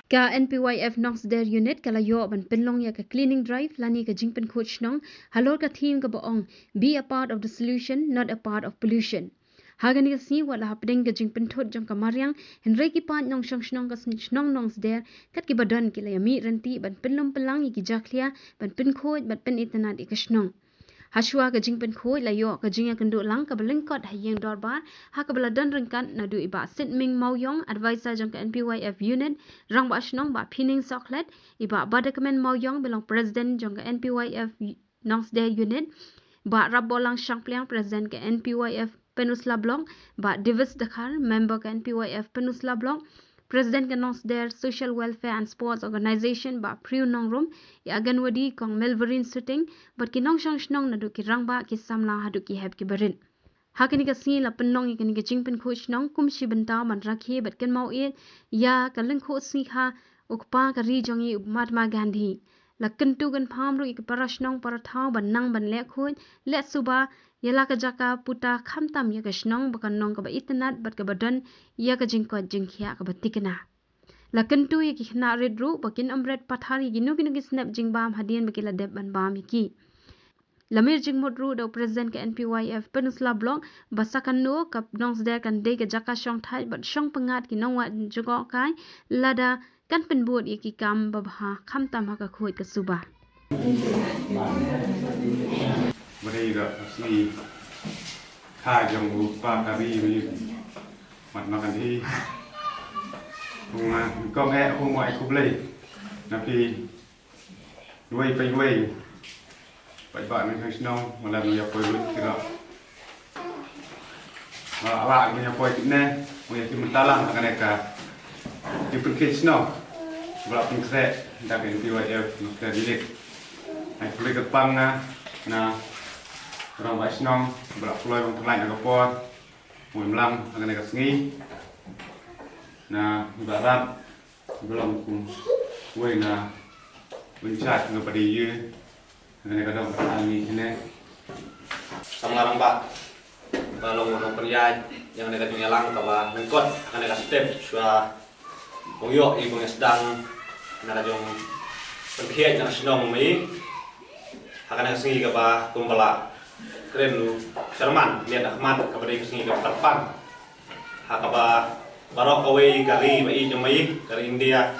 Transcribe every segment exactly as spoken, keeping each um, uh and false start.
Ka N P Y F Nongsder Unit ka la ïoh ban pynlong ïa ka cleaning drive lane ka jingpynkhuid shnong halor ka theme kaba ong, "Be a part of the solution, not a part of pollution." Ha kane ka sngi wat la hapdeng ka jingpynthut jong ka mariang, hynrei ki paid nongshong shnong ka shnong Nongsder kat kiba don ki la ïa mih ryntih ban pynlum pynlang ïa ki jakhlia ban pynkhuid bad pynitynnad ïa ka shnong. Hashwa ka jingpynkhuid la ïoh ka jingïakynduh lang kaba lyngkot ha ïing dorbar, ha kaba la don ryngkat naduh i Bah Sitming Mawïong, advisor jong ka N P Y F unit, Rangbah Shnong Bah Phining Sohkhlet, i Bah Badakmen Mawïong ba long president jong ka N P Y F Nongsder unit, Bah Rapbolang Shangpliang, president ka N P Y F Pynursla Block, Bah Davis Dkhar, member ka N P Y F Pynursla Block, president ka Nongsder Social Welfare and Sports Organization, Bah Priew Nongrum, i Anganwadi Kong Melverin Suting, bad ki nongshong shnong naduh ki rangbah, ki samla haduh ki hep ki barit. Ha kane ka sngi la pynlong ïa kane ka jingpynkhuid shnong kum shi bynta ban rakhe bad kynmaw ïa ka lyngkhuh sngi kha u kpa ka ri jong ngi u Mahatma Gandhi. La kyntu kynpham ruh ïa ki para shnong para thaw ban nang ban leh khuid, leh suba ïa la ka jaka puta, khamtam ïa ka shnong ba kan long kaba itynnad bad kaba don ïa ka jingkoit jingkhiah kaba thikna. La kyntu ïa ki khynnah rit ruh ba kin ym ret pathar ïa kino kino ki snep jingbam hadien ba ki la dep ban bam ïa ki. La mir jingmut ruh da u president ka N P Y F Pynursla Block ba sa kano ka Nongsder kan dei ka jaka shongthait bad shong pyngngad ki nongwad jngohkai, lada kan pynbud ïa ki kam babha khamtam ha ka khuid ka suba. Ba dei ka sngi kha jong u kpa ka ri, u Mahatma Gandhi. Kong eh, kong eh, khublei na phi. Iwei pa iwei, paidbah nongshong shnong, wat la ngi ïa poi lut ki ruh. Wat la ngi ïa poi kine, ngi ïa ki mynta lang ha kane ka jingpynkhuid shnong ba la pynkhreh da ka N P Y F Nongsder Unit. Ai khublei kyrpang na, na rangbah shnong ba la kloi ban pynlait na ka por, ngi ym lang ha kane ka sngi. Na ba rap ba long kum uwei na u in charge nga ba dei ïa kane ka dong ka ani kine. Samla rangbah ba long nongpynïaid ïa kane ka jingïalang kaba lyngkot kane ka step shuwa ba ïoh ïa ba ïa sdang na ka jingpynkhuid na ka shnong Mei. Ha kane ka sngi kaba kumba la kren u chairman leit na khmat, kaba dei ka sngi kaba kyrpang. Ha kaba baroh kawei ka ri ba ïeit jong Mei, ka ri India,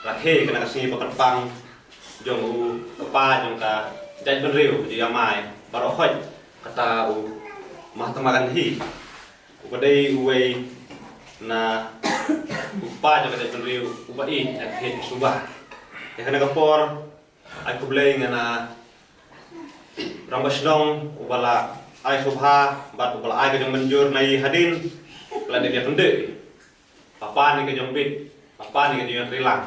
rakhe kane ka sngi ba kyrpang jong u kpa jong ka jaitbynriew jong ïa Mei baroh khoit, kata u Mahatma Gandhi, uba dei uwei na u kpa jong ka jaitbynriew uba ïeit, ïa ka ïeit suba. Ïa kane ka por ai khublei nga na rangbah shnong uba la ai sngewbha bad uba la ai ka jingmynjur na i hadien, la dep ïa pynduh ba pan ïa ka jingbit, ba pan ïa ka jingïatreilang,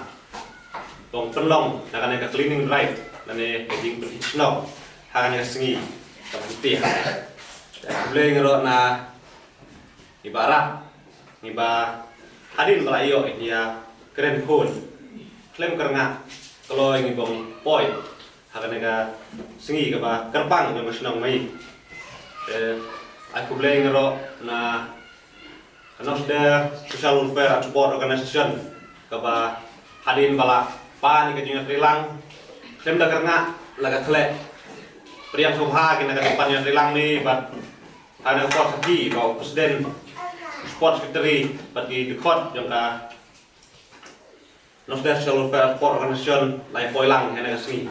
ban pynlong na kane ka cleaning drive lane ka jingpynkhuid shnong ha kane ka sngi kaba khyndiat. Ai khublei nga ruh na i Bah Rap, ngi ba hadien ba la ïoh ïa kren khun khlem kyrngah kloi ngi bym poi ha kane ka sngi kaba kyrpang jong ka shnong Mei. Te ai khublei nga ruh na ka Nongsder Social Welfare and Sport Organization, kaba hadien ba la pan ïa ka jingïatreilang khlem da kyrngah la ka khleh pdiang sngewbha ki na ka jingpan ïatreilang ne bad ha kane ka por sa ki ba u president, sport secretary bad ki dkhot jong ka Nongsder Social Welfare Sport Organization la ïa poi lang ha kane ka sngi.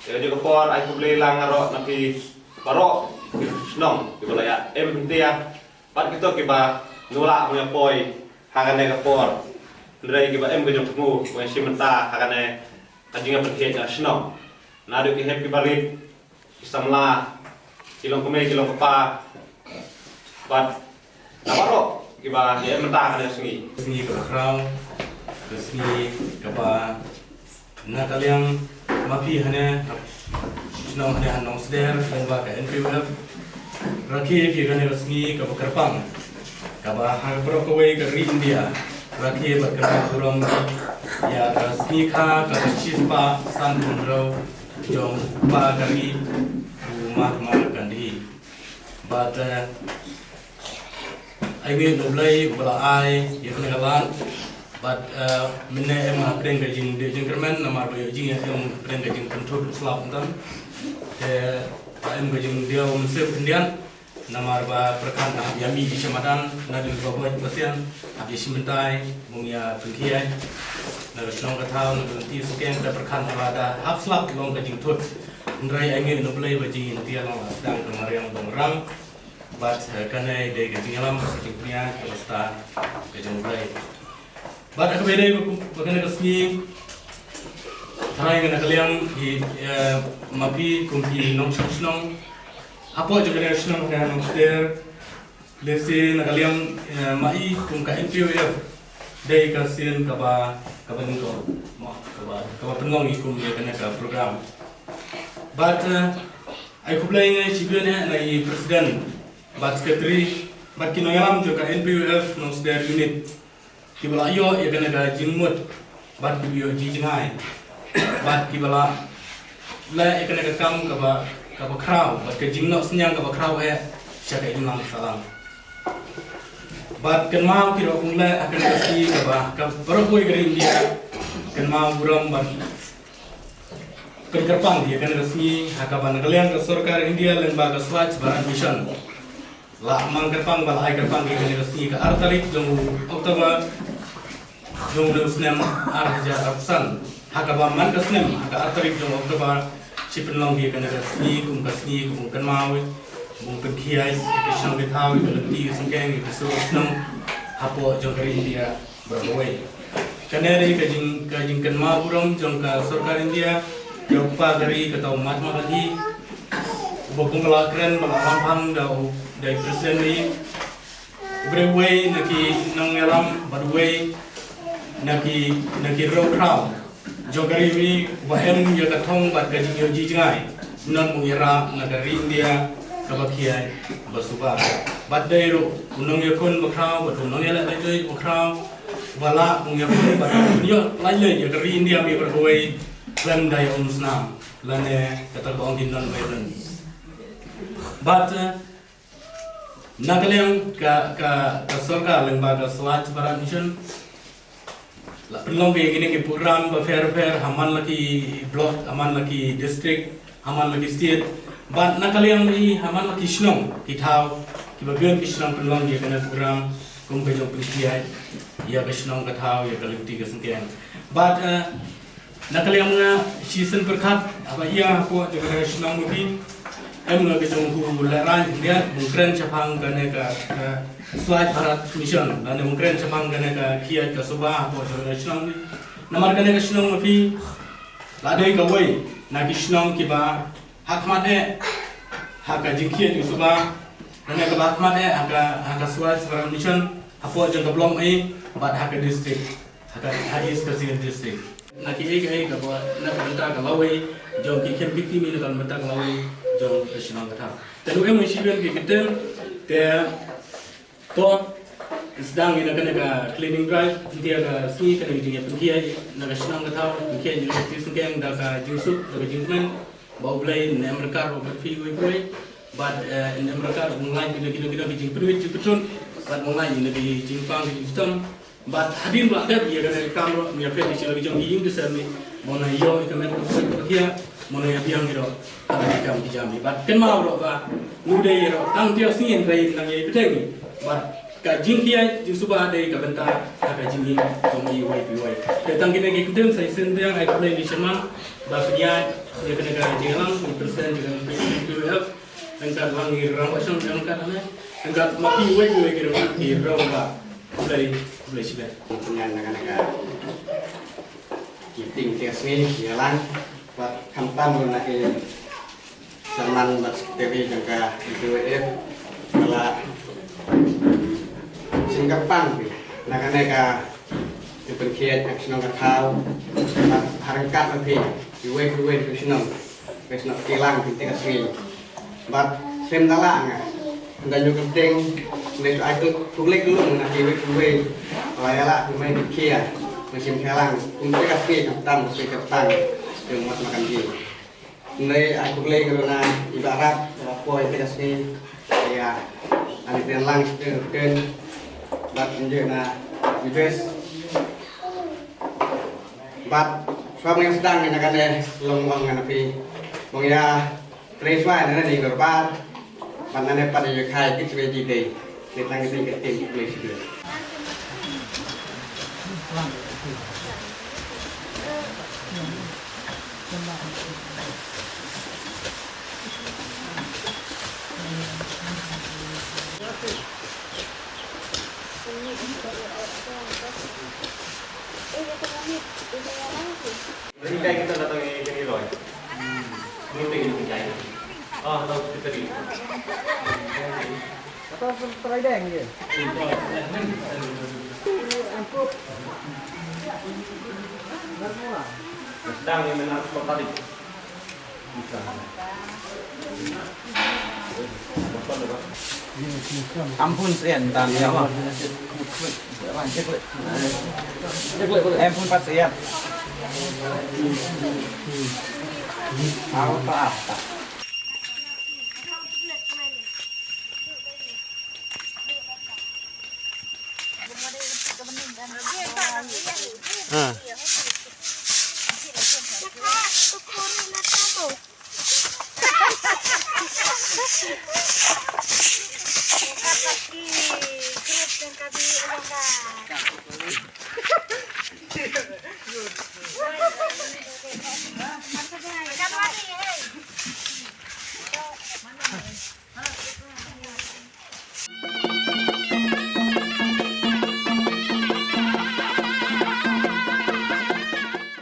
Ïa ka jong ka por ai khublei lang nga ruh na phi baroh ki shnong kiba la ïa em pyntia bad kito kiba nula ïa poi ha kane ka por. Hynrei kiba em ka jong thmu ba ïa shim bynta ha kane ka jingïapynkhuid na shnong. Naduh ki hep kiba rit, ki samla, ki long kmie, ki long kpa bad na baroh kiba ïa em mynta ha kane ka sngi. Sngi kaba khraw, ka sngi kaba na ka liang ma phi hane shnong hane ha Nongsder lyngba ka N P Y F rakhe ïa phi kane ka sngi kaba kyrpang, kaba ha baroh kawei ka ri India rakhe bad kyrpang burom ïa ka sngi kha kaba shispah sanphew hynriew jong u kpa ka ri u Mahatma Gandhi. Bad eh, ai ngin U Blei uba la ai ïa kane ka lad Bad mynne em hapdeng ka jingdie jingkyrmen namar ba ïoh jingïakhun hapdeng ka jingpynthut u slap ntan. Te em ka jingdie u mynsiem khyndiat namar ba pyrkhat ka hap ïa mih sha madan na dei ba boi ba sian hap ïa shim bynta bun ïa pynkhiah na ka shnong ka thaw na ka lynti sngewthuh ka pyrkhat ba da hap slap long ka jingthut. Hynrei ai ngi na Blei ba jingim tia long sdang ka mariang dong rang. Bad kane dei ka jingïalam ka jingpynïaid ka stad ka jong Blei. Bad ha kaba ïadei bad kane ka sngi, tharai nga na ka liang hi, eh, ma phi kum phi nongshong shnong hapoh jong kane ka shnong ka Nongster. Lehse na ka liang, eh, ma i kum ka N P O F dei ka sien kaba, kaba nyngkong, mo, kaba, kaba pynlong i kum ïa kane ka program. Bad, eh, ai khublei ngai shibun eh na i president bad secretary bad ki nongïalam jong ka N P O F Nongster unit. Kiba la ïoh ïa kane ka jingmut bad kiba ïoh jingjngai bad kiba la leh ïa kane ka kam kaba, kaba khraw bad ka jingnoh synñiang kaba khraw eh sha ka imlang sahlang. Bad kynmaw ki ruh kum leh ha kane ka sngi kaba, ka baroh kawei ka ri India kynmaw burom bad pynkyrpang ïa kane ka sngi ha kaba na ka liang ka sorkar India lyngba ka Swachh Bharat Mission la mang kyrpang ba la ai kyrpang ïa kane ka sngi ka ar tarik jong u October jong u snem ar hajar arphew san. Ha kaba man ka snem ha ka ar tarik jong u October shi pynlong ïa kane ka sngi kum ka sngi kum kynmaw bun pynkhiah ka shnong ka thaw ka lynti ka sngewthuh ka sur shnong hapoh jong ka ri India. Baroh kawei. Kane dei ka jing, ka jingkynmaw burom jong ka sorkar India ïa u kpa ka ri kata u Mahatma Gandhi. Uba kum la kren ba la lam phang da u, da i president ri. Uba dei uwei na ki nongïalam bad uwei na ki, na ki riewkhraw jong ka ri ri uba em ïa ka thong bad ka jingïohi jngai. Nang u ïarap na ka ri India kaba khiah ba suba. Bad dei ruh u nongïakhun ba khraw bad u nongïaleh laitluid ba khraw ba la u ïakhun bad u ïoh laitluid ïa ka ri India mi bad kawei khlem da ïa um snam lane kata ba ong ki non violence. Bad, eh, na ka liang ka, ka, ka sorkar lyngba ka Swachh Bharat Mission la pynlong ïa kine ki program bapher bapher ha man la ki block, ha man la ki district, ha man la ki state. Bad na ka liang i ha man la ki shnong ki thaw kiba biang ki shnong pynlong ïa kane program kum ka jong pynkhiah ïa ka shnong ka thaw ïa ka lynti ka sngewthuh. Bad, eh, na ka liang nga shisien pyrkhat haba ïa hapoh jong ka shnong ma phi. Em nga ka jong u Lehrain India, bun kren shaphang kane ka, ka Swachh Bharat Mission, lane bun kren shaphang kane ka khiah ka suba hapoh jong ka shnong. Namar kane ka shnong ma phi la dei kawei na ki shnong kiba ha khmat eh ha ka jingkhiah ka suba, kane kaba ha khmat eh ha ka, ha ka Swachh Bharat Mission hapoh jong ka block eh bad ha ka district. Ha ka, ha East Khasi Hills District. Na ki ei ka ei kaba, na ka bynta ka lawei jong ki khynnah ki timi, na ka bynta ka lawei jong ka shnong ka thaw. Te ngi em shibun ki kyntien, te to sdang ïa kane ka cleaning drive, ïa ka sngi kane ka jingïapynkhiah na ka shnong ka thaw, pynkhiah ïa ka sngewthuh da ka jingsuk, da ka jingkmen. Ba U Blei un ym ryngkat ruh bad phi uwei pa uwei. Bad, eh, un ym ryngkat ruh, ba ngin lait ïa kino kino ki jingpynwit jingpynthut. Bad ba ngin lait ïa ki jingpang ki jingshitom. Bad hadien ba la dep ïa kane ka kam ruh, ngi ïa peit ïa ki jong ki ïing ki sem, ba ngin ïoh ïa ka met ka pyrthei ka thiah, ba ngin ïa biang ïa ruh ha ki kam ki jam. Bad kynmaw ruh ba ngi dei ïa ruh tang tiar sngi, hynrei nang ïa pyrthei. Bad ka jingkhiah jingsuba dei ka bynta ha ka jingim jong ngi uwei pa uwei. Te tang kine ki kyntien sa shisien biang, ai khublei ïa i chairman ba pynïaid ïa kane ka jingïalang, i president jong ka P W F, ryngkat lang i rangbah shnong jong ka kane, ryngkat ma phi uwei pa uwei ki rangbah, ki rangbah. Khublei, khublei shibun. Pynïaid na kane ka meeting te ka sngi, ïalang bad khamtam ruh na ki chairman bad secretary jong ka P W F ba la shim kyrpang na kane ka jingpynkhiah ka shnong ka thaw. Bad ha ryngkat ma phi uwei pa uwei ka shnong, ka shnong Kilang, te ka sngi. Bad shem da la nga da nyu kyrteng, nda shu ai khublei kylluid na ki uwei pa uwei ba la ïaleh pynmih pynkhia, pynshim khia lang kum te ka sngi, khamtam ka sngi kyrpang jong Mahatma Gandhi. Nda ai khublei ka ruh na i Bah Rap ba la poi te ka sngi ïa ani ten lang sdang ten. Bad ngi na i best Pat shuwa ban sdang ïa kane long ong ngan phi. Ong ïa trei shuwa ïa kane dei dorbar. Pat nane pat ïa khai kit shuwa ïa ki dei. Dei tang kit kit kit kit kit. Ini kayak kita datang ini ini loh. Ini kayak ini kayak. Oh, tahu kita di. Atau try deh gitu. Sedang ini menang kok tadi. Ampun sien tan ya. Ampun pas sien. Au ta ta. Ha.